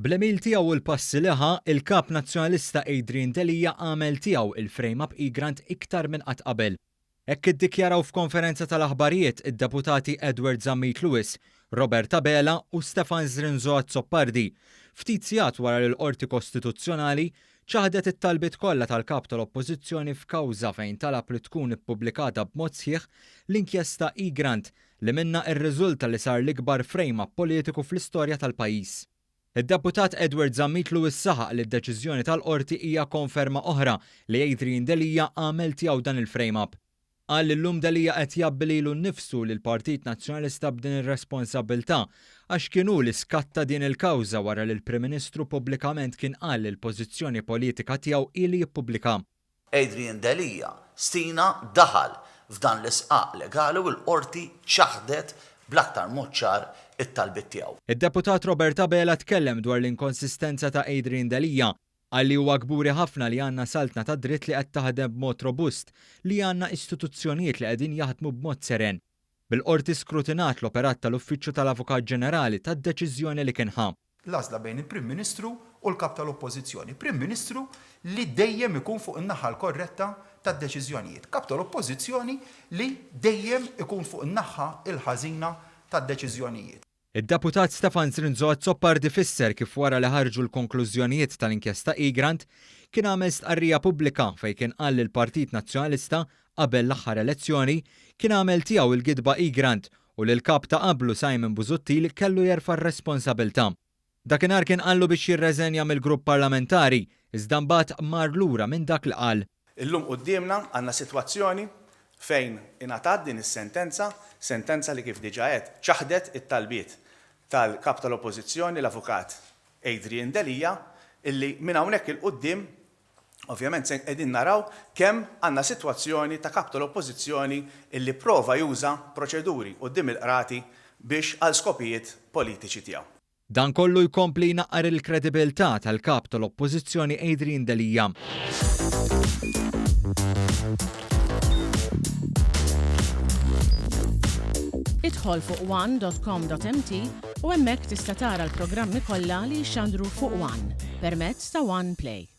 Bl-għemil tiegħu u l-passi li ħa, il-Kap Nazzjonalista Adrian Delia għamel tiegħu il-frame-up Egrant iktar minn qatt qabel. Hekk iddikjaraw f'konferenza tal-aħbarijiet id-Deputati Edward Zammit Lewis, Robert Abela u Stefan Zrinzo Azzopardi, ftit sigħat wara li l-Qorti Kostituzzjonali ċaħdet it-talbiet kollha tal-Kap tal-Oppożizzjoni f'kawża fejn talab li tkun ippubblikata b'mod sħiħ l-inkjesta Egrant li minnha rriżulta li sar l-ikbar frame-up politiku fl-istorja tal-pajjiż. Id-Deputat Edward Zammit Lewis saħaq li d-deċiżjoni tal-Qorti hija konferma oħra li Adrian Delia għamel tiegħu dan il-frame-up. Qal li llum Delia qed jgħabbi lilu nnifsu u lill-Partit Nazzjonalista b'din ir-responsabbiltà għax kien hu li skatta din il-kawża wara li l-Prim Ministru pubblikament kien qal li l-pożizzjoni politika tiegħu hi li jippubblika. Adrian Delia Stina daħal f'dan l-isqaq legali u l-Qorti ċaħdet bl-aktar mod ċar it-talbiet tiegħu. Id-Deputat Robert Abela tkellem dwar l-inkonsistenza ta' Adrian Delia. Qal li huwa kburi ħafna li għandna saltna tad-dritt li qed taħdem b'mod robust, li għandna istituzzjonijiet li qegħdin jaħdmu b'mod seren. Bil-Qorti skrutinat l-operat tal-Uffiċċju tal-Avukat Ġenerali tad-deċiżjoni li kien ħa. L-għażla bejn il-Prim Ministru u l-Kap tal-Oppożizzjoni. Prim Ministru li dejjem ikun fuq in-naħa l-korretta tad-deċiżjonijiet. Kap tal-Oppożizzjoni li dejjem ikun fuq in-naħa l-ħażina tad-deċiżjonijiet. Id-Deputat Stefan Zrinzo Azzopardi fisser kif wara li ħarġu l-konklużjonijiet tal-inkjesta Egrant, kien għamel stqarrija pubblika fejn kien qal li l-Partit Nazzjonalista qabel l-aħħar elezzjoni kien għamel tiegħu l-gidba Egrant u li l-Kap ta' qablu Simon Busuttil kellu jerfa' r-responsabilità. Dakinhar kien qallu biex jirreżenja mill-grupp parlamentari, iżda mbagħad mar lura minn dak li qal. Illum quddiemna għandna sitwazzjoni fejn ingħatat din is-sentenza, sentenza li kif diġà għedt ċaħdet it-talbiet tal-Kap tal-Oppożizzjoni l-Avukat Adrian Delia illi minn hawnhekk 'il quddiem Ovvjament se qegħdin naraw kemm għandna sitwazzjoni ta' Kap tal-Oppożizzjoni illi pprova juża proċeduri quddiem il-Qrati biex għal skopijiet politiċi tiegħu. Dan kollu jkompli jnaqqar il-kredibilità tal-Kap tal-Oppożizzjoni Adrian Delia. Idħol fuq one.com.mt u hemmhekk tista' tara l-programmi kollha li jixxandru fuq One permezz ta' One Play.